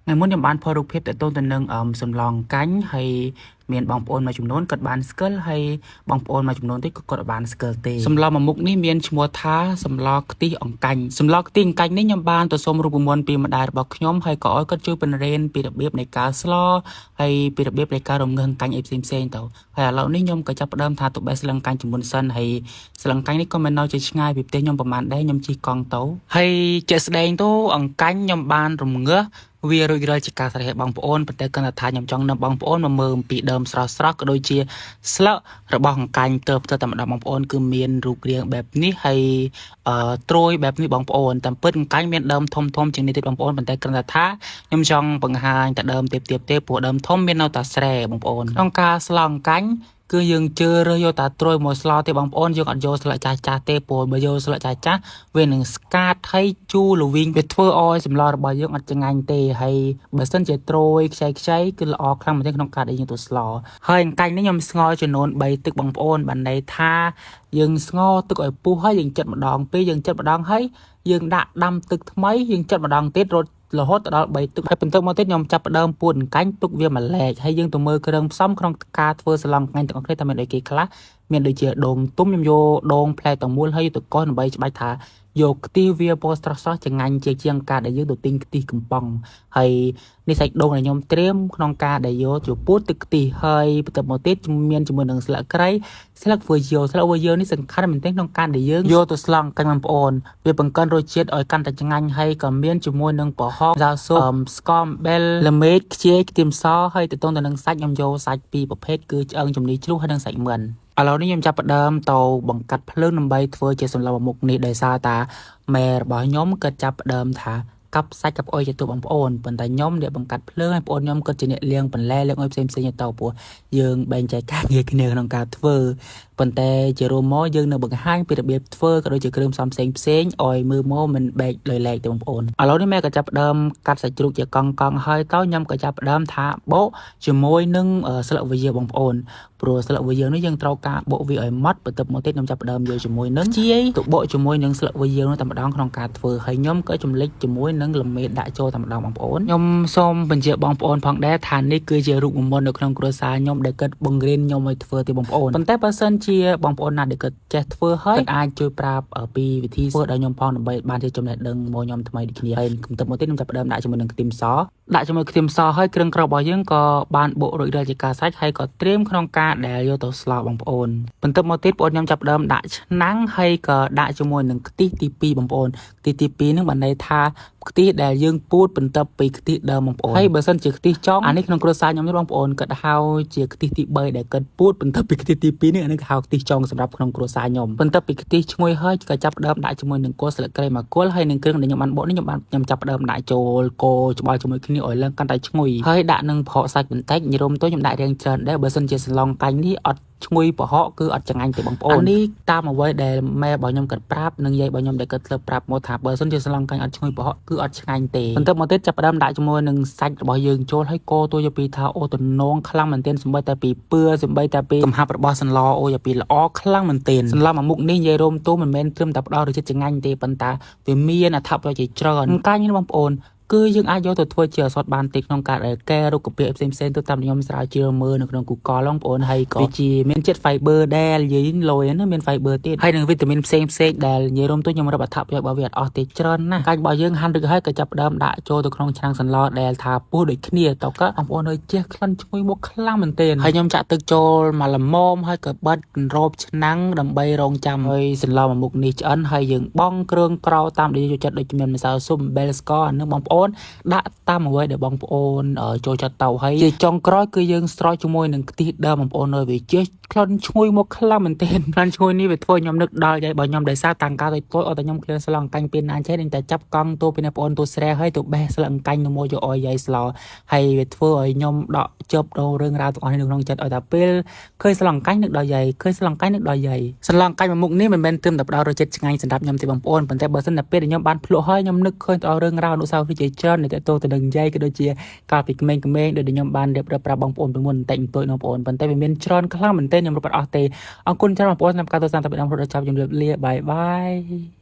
ថ្ងៃមុនខ្ញុំបានផុសរូបភាពទាក់ទងទៅនឹងសម្លអង្កាញ់ហើយមានបងប្អូនមួយចំនួនគាត់បានស្គាល់ហើយបងប្អូនមួយចំនួនទៀតក៏គាត់អត់បានស្គាល់ទេសម្លមួយមុខនេះមានឈ្មោះថាសម្លខ្ទិះអង្កាញ់សម្លខ្ទិះអង្កាញ់នេះខ្ញុំបានទៅសុំរូបមន្តពីម្ដាយរបស់ខ្ញុំហើយក៏ឲ្យគាត់ជួយបង្រៀនពីរបៀបនៃការស្លហើយពីរបៀបនៃការរំងើះអង្កាញ់អីផ្សេងៗទៅហើយឥឡូវនេះខ្ញុំក៏ចាប់ផ្ដើមថាទៅបេះស្លឹងកាញ់ជាមុនសិនហើយស្លឹងកាញ់នេះក៏មិននៅជាឆ្ងាយពីផ្ទះខ្ញុំប្រហែលដែរខ្ញុំជិះកង់ទៅហើយជាក់ស្ដែងទៅអង្កាញ់ខ្ញុំបានរំងើះវារួចរាល់ជាការស្រេចឲ្យបងប្អូនប៉ុន្តែគិតថាខ្ញុំចង់នាំបងប្អូនមកមើលអំពីដើមស្រស់ស្រស់ក៏ដូចជាស្លឹករបស់អង្កាញ់ទៅផ្ទះតែម្ដងបងប្អូនគឺមានរូបរាងបែបនេះហើយអឺត្រួយបែបនេះបងប្អូនតាមពិតអង្កាញ់មានដើមធំធំជាងនេះទៀតបងប្អូនប៉ុន្តែគ្រាន់តែថាខ្ញុំចង់បង្ហាញតែដើមទៀបទៀបទេព្រោះដើមធំមាននៅតែស្រែបងប្អូនក្នុងការស្លអង្កាញ់គឺយើងជឿរើសយកតែត្រួយមកស្លទេបងប្អូនយើងអត់យកស្លឹកចាស់ចាស់ទេព្រោះបើយកស្លឹកចាស់ចាស់វានឹងស្កាតហើយជូរល្វីងវាធ្វើឲ្យសម្លរបស់យើងអត់ឆ្ងាញ់ទេហើយបើសិនជាត្រួយខ្ចីខ្ចីគឺល្អខ្លាំងមែនទែនក្នុងការដែលយើងទៅស្លហើយអង្កាញ់នេះខ្ញុំស្ងោរចំនួន3ទឹកបងប្អូនបានន័យថាយើងស្ងោរទឹកឲ្យពុះហើយយើងចិតម្ដងពេលយើងចិតម្ដងហើយយើងដាក់ដាំទឹកថ្មីយើងចិតម្ដងទៀតរត់រហូតទៅដល់3ទឹកហើយបន្ទាប់មកទៀតខ្ញុំចាប់ផ្ដើមពួតអង្កាញ់ទុកវាមួយឡែកហើយយើងទៅមើលគ្រឿងផ្សំក្នុងការធ្វើសម្លអង្កាញ់ទាំងអស់គ្នាថាមានអីគេខ្លះមានដូចជាដូងទុំខ្ញុំយកដូងផ្លែទាំងមូលហើយទៅកោសដើម្បីច្បាច់ថាយកខ្ទិះវាពណ៌ស្រស់ស្រស់ចងាញ់ជាជាងការដែលយើងទៅទិញខ្ទិះកំប៉ុងហើយនេះសាច់ដូងដែលខ្ញុំត្រៀមក្នុងការដែលយកទៅពូតទឹកខ្ទិះហើយបន្ទាប់មកទៀតមានជាមួយនឹងស្លឹកគ្រៃស្លឹកវើយោស្លឹកវើយោនេះសំខាន់មែនទែនក្នុងការដែលយើងយកទៅស្លអង្កាញ់បងប្អូនវាបង្កើនរសជាតិឲ្យកាន់តែឆ្ងាញ់ហើយក៏មានជាមួយនឹងប្រហុកម្សៅស៊ុបស្ករអំបិលល្មេកខ្ជាយខ្ទឹមសហើយទៅទងទៅនឹងសាច់ខ្ញុំយកសាច់ពីរប្រភេទគឺឆ្អឹងជំនីជ្រូកហើយនិងសាច់មឿនឥឡូវនេះខ្ញុំចាប់ផ្ដើមទៅបង្កាត់ភ្លើងដើម្បីធ្វើជាសម្លមួយមុខនេះដោយសារតាម៉ែរបស់ខ្ញុំគាត់ចាប់ផ្ដើមថាកាប់សាច់កាប់អុយជាទូបងប្អូនប៉ុន្តែខ្ញុំអ្នកបង្កាត់ភ្លើងហើយបងប្អូនខ្ញុំគាត់ជាអ្នកលាងបន្លែលាងអុយផ្សេងផ្សេងទៅព្រោះយើងបែងចែកការងារគ្នាក្នុងការធ្វើប៉ុន្តែជារួមមកយើងនៅបង្ហាញពីរបៀបធ្វើក៏ដូចជាគ្រឿងផ្សំផ្សេងផ្សេងឲ្យមើលមកមិនបែកលយលែកទេបងប្អូនឥឡូវនេះម៉ែក៏ចាប់ផ្ដើមកាត់សាច់ជ្រូកជាកង់កង់ហើយទៅខ្ញុំក៏ចាប់ផ្ដើមថាបកជាមួយនឹងស្លឹកវិយាបងប្អូនព្រោះស្លឹកវិយានេះយើងត្រូវការបកវាឲ្យម៉ត់បន្ទាប់មកទៀតខ្ញុំចាប់ផ្ដើមយកជាមួយនឹងជាយទៅបកជាមួយនឹងស្លឹកវិយានោះតែម្ដងក្នុងការធ្វើហើយខ្ញុំក៏ចម្លិចជាមួយនឹងល្មេដាក់ចូលតែម្ដងបងប្អូនខ្ញុំសូមបញ្ជាក់បងប្អូនផងដែរថានេះគឺជារូបមន្តនៅក្នុងគ្រួសារខ្ញុំដែលគាត់បង្រៀនខ្ញុំឲ្យធ្វើទេបងប្អូនប៉ុន្តែបើសិនជាបងប្អូនណាដែលគាត់ចេះធ្វើហើយគាត់អាចជួយប្រាប់ពីវិធីធ្វើដល់ខ្ញុំផងដើម្បីបានជាចំណេះដឹងមកខ្ញុំថ្មីដូចគ្នាហើយបន្ទាប់មកទៀតខ្ញុំចាប់ផ្ដើមដាក់ជាមួយនឹងខ្ទឹមសដាក់ជាមួយខ្ទឹមសហើយគ្រឿងក្រៅរបស់យើងក៏បានបុករួចរាល់ជាការស្រេចហើយក៏ត្រៀមក្នុងការដែលយកទៅស្លបងប្អូនបន្ទាប់មកទៀតបងប្អូនខ្ញុំចាប់ផ្ដើមដាក់ឆ្នាំងហើយក៏ដាក់ជាមួយនឹងខ្ទិះទី2បងប្អូនខ្ទិះទី2ហ្នឹងបានន័យថាខ្ទិះដែលយើងពូតបន្ទាប់ពីខ្ទិះដើមបងប្អូនហើយបើសិនជាខ្ទិះចុងអានេះក្នុងគ្រួសារខ្ញុំនេះបងប្អូនគាត់ហៅជាខ្ទិះទី3ដែលគាត់ពូតបន្ទាប់ពីខ្ទិះទី2នេះអានេះគេហៅខ្ទិះចុងសម្រាប់ក្នុងគ្រួសារខ្ញុំបន្ទាប់ពីខ្ទិះឈ្ងុយហើយក៏ចាប់ផ្ដើមដាក់ជាមួយនឹងគល់ស្លឹកគ្រៃមួយគល់ហើយនឹងគ្រឿងដែលខ្ញុំបានបុកនេះខ្ញុំបានខ្ញុំចាប់ផ្ដើមដាក់ចូលកូរច្បល់ជាមួយគ្នាឲ្យឡើងកាន់តែឈ្ងុយហើយដាក់នឹងប្រហុកសាច់បន្តិចញរុំទៅខ្ញុំដាក់រាងច្រើនដែរបើសិនជាស្លងកាញ់នេះអត់ឈ្ងុយប្រហុកគឺអត់ឆ្ងាញ់ទេបងប្អូនអានេះតាមអ្វីដែលម៉ែរបស់ខ្ញុំគាត់ប្រាប់និងយាយរបស់ខ្ញុំដែលគាត់ធ្លាប់ប្រាប់មកថាបើសិនជាស្លងកាញ់អត់ឈ្ងុយប្រហុកគឺអត់ឆ្ងាញ់ទេបន្ទាប់មកទៀតចាប់ផ្ដើមដាក់ជាមួយនឹងសាច់របស់យើងចូលហើយកូរទួយកពីថាអូតំណងខ្លាំងមែនទែនសំបីតែពីពឿសំបីតែពីកំហាប់របស់សន្លអូយកពីល្អខ្លាំងមែនទែនសន្លមួយមុខនេះនិយាយរួមទូមិនមែនត្រឹមតែផ្ដល់រសជាតិឆ្ងាញ់ទេប៉ុន្តែវាមានអត្ថប្រយោជន៍ជាច្រើនកាញ់នេះបងប្អូនគឺយើងអាចយកទៅធ្វើជាឱសថបានទេក្នុងការដែលកែរោគកាពះផ្សេងផ្សេងទៅតាមខ្ញុំស្រាវជ្រាវមើលនៅក្នុង Google បងប្អូនហើយក៏វាជាមានជាតិ fiber ដែលនិយាយលយណាមាន fiber ទៀតហើយនឹងវីតាមីនផ្សេងផ្សេងដែលនិយាយរួមទៅខ្ញុំរាប់អត្ថប្រយោជន៍របស់វាអត់អស់ទេច្រើនណាស់កាច់របស់យើងហាន់រួចហើយក៏ចាប់ផ្ដើមដាក់ចូលទៅក្នុងឆ្នាំងសន្លដែលថាពុះដូចគ្នាតើក៏បងប្អូនអើយជះក្លិនឈ្ងុយមកខ្លាំងមែនទែនហើយខ្ញុំចាក់ទឹកចូលមកល្មមហើយក៏បិទគម្របឆ្នាំងដើម្បីរងចាំឲ្យសន្លមួយមុខនេះឆ្អិនហើយយើងបង់គ្រឿងក្រៅតាមដែលយើងចូលចិត្តដូចជាមានម្សៅស៊ុបអំបិលស្ករអានឹងបងប្អូនដាក់តាមអ្វីដែលបងប្អូនចូលចិត្តទៅហើយជាចុងក្រោយគឺយើងស្រោចជាមួយនឹងខ្ទិះដើមបងប្អូនអើយវាជះក្លិនឈ្ងុយមកខ្លាំងមែនទែនក្លិនឈ្ងុយនេះវាធ្វើឲ្យខ្ញុំនឹកដល់យាយរបស់ខ្ញុំដោយសារតាំងកាលតូចតូចអត់តែខ្ញុំក្លៀនស្លអង្កាញ់ពេលណាចេះនឹងតែចាប់កង់ទូពីអ្នកប្អូនទូស្រែហើយទៅបេះស្លអង្កាញ់ទៅមកយកឲ្យយាយស្លហើយវាធ្វើឲ្យខ្ញុំដកជប់ដល់រឿងរ៉ាវទាំងអស់នេះនៅក្នុងចិត្តឲ្យតែពេលឃើញស្លអង្កាញ់នឹកដល់យាយឃើញស្លអង្កាញ់នឹកដល់យាយស្លអង្កាញ់មួយមុខនេះមិនមែនត្រឹមតែផ្ដល់រសជាតិឆ្ងាញ់សម្រាប់ខ្ញុំទេបងប្អូនប៉ុន្តែបើសិនតែពេលដែលខ្ញុំបានភ្លក់ហើយខ្ញុំនឹកឃើញទៅដល់រឿងរ៉ាវអនុស្សាវរីយ៍ជាច្រើនដែលទាក់ទងទៅនឹងយាយក៏ដូចជាកាលពីក្មេងៗដូចដែលខ្ញុំបានរៀបរាប់ប្រាប់បងប្អូនពីមុនបន្តិចបន្តួចបងប្អូនប៉ុន្តែវាមានច្រើនខ្លាំងមែនទែនខ្ញុំរាប់អត់អស់ទេអរគុណច្រើនបងប្អូនសម្រាប់ការទស្សនាតាពីដើមរហូតដល់ចប់ជម្រាបលា bye bye.